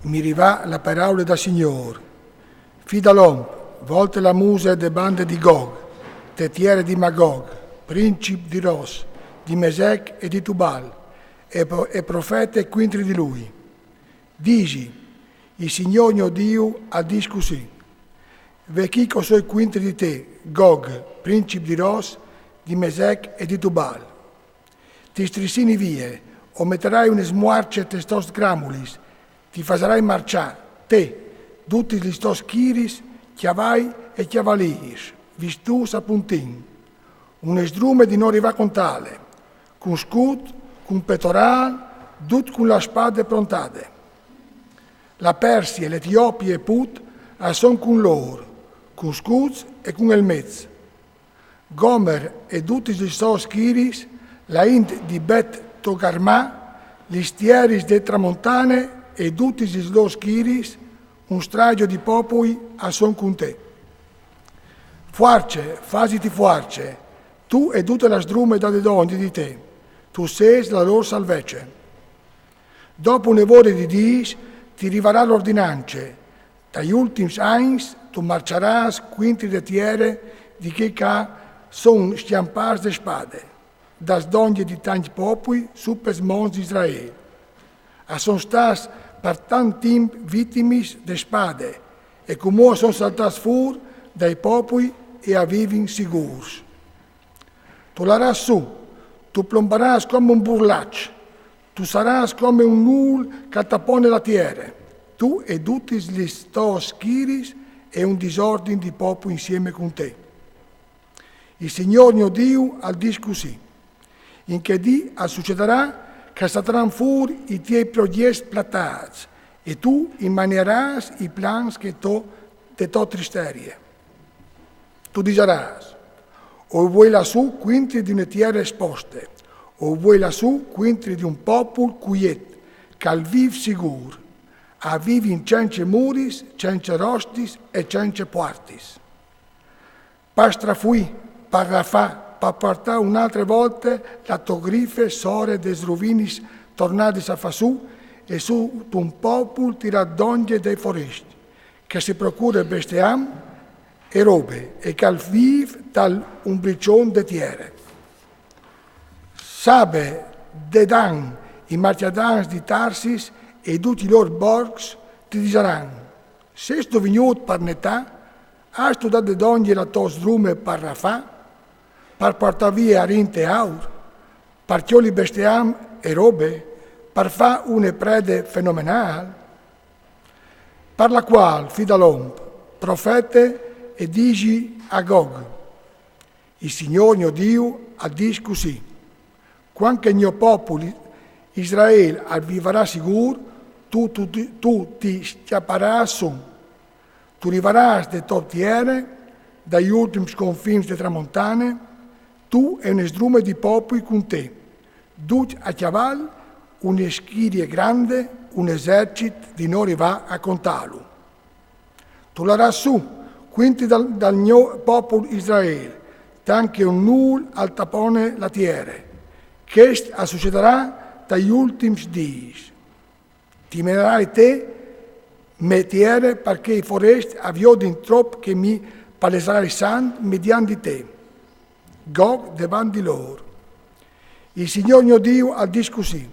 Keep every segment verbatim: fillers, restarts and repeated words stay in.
Mi rivà la peraule dal Signôr: Fi dal om, volte la muse de bande di Gog, te tiere di Magog, princip di Ros, di Mesec e di Tubal, e, pro- e profete cuintri di lui. Disi: Il Signôr gno Diu al dîs cussì: Ve chi che o soi cuintri di te, Gog, princip di Ros, di Mesec e di Tubal. Ti strissini vie, o metarai une smuarce tes tôs gramulis, ti fasarai marciâ, te, dutis lis tôs schiris, cjavai e cjavalîrs, vistûts a puntin. Une sdrume di no rivâ a contâle, cun scut, cun petorâl, dut cun la spade prontade. La Persie, l'Etiopie e Put a son cun lôr, cun scuts e cun elmets. Gomer e dutis lis sôs schiris, la int di Bet Togarmà, lis tieris de tramontane e dutis lis lôr schiris, un stragio di popui a son cun te. Fuarce, fasiti fuarce, tu e dute la sdrume dade dongje di te, tu sês la lôr salvece. Dopo une vore di dîs ti rivarà l'ordinance: tai ultims agns tu marciarâs cuintri de tiere di chei che a son scjampâts de spade, dâts dongje di tancj popui su pes monts di Israel. A son stâts par tant timp vitimis de spade, e cumò a son saltâts fûr dai popui e a vivin sigûrs. Tu larâs sù, tu plombarâs come un burlaç, tu sarâs come un nûl che al tapone la tiere, tu e dutis lis tôs schiris e un disordin di popui insieme cun te. Il Signôr gno Diu al dîs cussì: In chê dì al sucedarà che a saltaràn fûr i tiei progjets platâts, e tu i manearâs i plans che to, de tô tristerie. Tu disarâs: O vuei lâ sù cuintri di une tiere esposte, o vuei lâ sù cuintri di un popul cuiet, che al vîf sigûr, a vivin cence muris, cence rostis e cence puartis. Par strafuî, par rafâ, par puartâ une altre volte la tô grife sore des ruvinis tornadis a fâ sù, e sù un popul tirât dongje dai forescj, che si procure bestiam e robe, e che al vîf tal umbriçon de tiere. Sabe, Dedan, i marcjadans di Tarsis e ducj i lôr borcs ti disaràn: Sêstu vignût par netâ? Âstu dade dongje la tô sdrume par rafâ, par puartâ vie arint e aur, par cjoli bestiam e robe, par fâ une prede fenomenâl? Par la cuâl, fi dal om, profete e disi a Gog: Il Signôr gno Diu al dîs cussì: Cuant che gno popul Israel al vivarà sigûr, tu, tu, tu, tu ti scjaparâs sù. Tu rivarâs de tô tiere, dai ultims confins de tramontane, tu e une sdrume di popui cun te, ducj a cjaval, une schirie grande, un esercit di no rivâ a contâlu. Tu larâs sù, cuintri dal, dal gno popul Israel, tant che un nûl al tapone la tiere. Chest al sucedarà tai ultims dîs. Ti menarai te me tiere, parcè che i forescj a viodin trop che mi palesarai sant mediant di te. Gog devant di lôr. Il Signôr gno Diu al dîs cussì: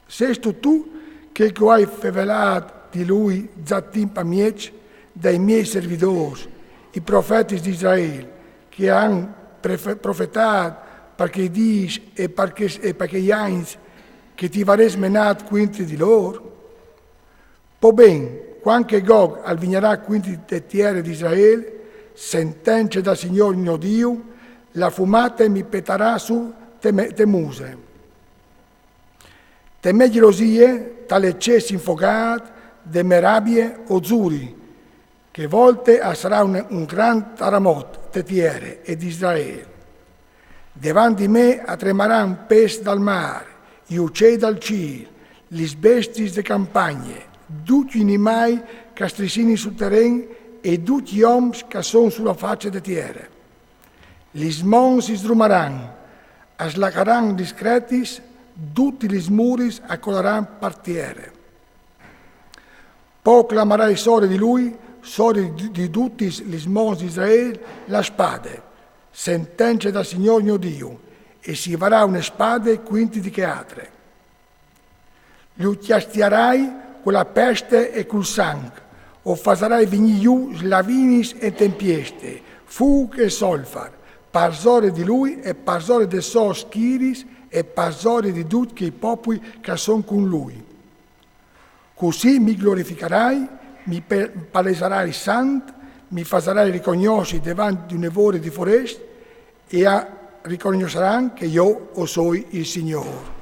Sêstu tu chel che o ai fevelât di lui za timp amieç dai miei servidôrs, i profetis di Israel, che a àn prefe-, profetât par chei dîs e par chei, e par chei agns che ti varès menât cuintri di lôr? Po ben, cuant che Gog al vignarà cuintri te tiere di Israel, sentence dal Signôr gno Diu, la fumate mi petarà sù te me-, te muse. Te me gjelosie tal eccès infogât de me rabie o zuri, che volte a sarà un, un grant taramot te tiere e di Israel. Devant di me a tremaran pes dal mâr, i ucei dal cîl, lis bestiis de campagne, ducj i nimai che a strissinin sul teren e ducj i oms che a son su la face de tiere. Lis monts si sdrumaran, a slacaran lis cretis, dutis lis muris a colaran par tiere. Po clamarai sore di lui, sore di, di dutis lis monts di Israel, la spade, sentence dal Signor gno Diu, e si varà une spade cuinti di che altre. Lu cjastiarai cu la peste e cul sanc, o fasarai vignî jù slavinis e tempieste, fûc e solfar, parsore di lui e parsore des sôs schiris e parsore di ducj chei popui che a son cun lui. Cussì mi glorificarai, mi pe-, palesarai sant, mi fasarai ricognossi devant di une vore di forest, e a ricognossaran che jo o soi il Signor.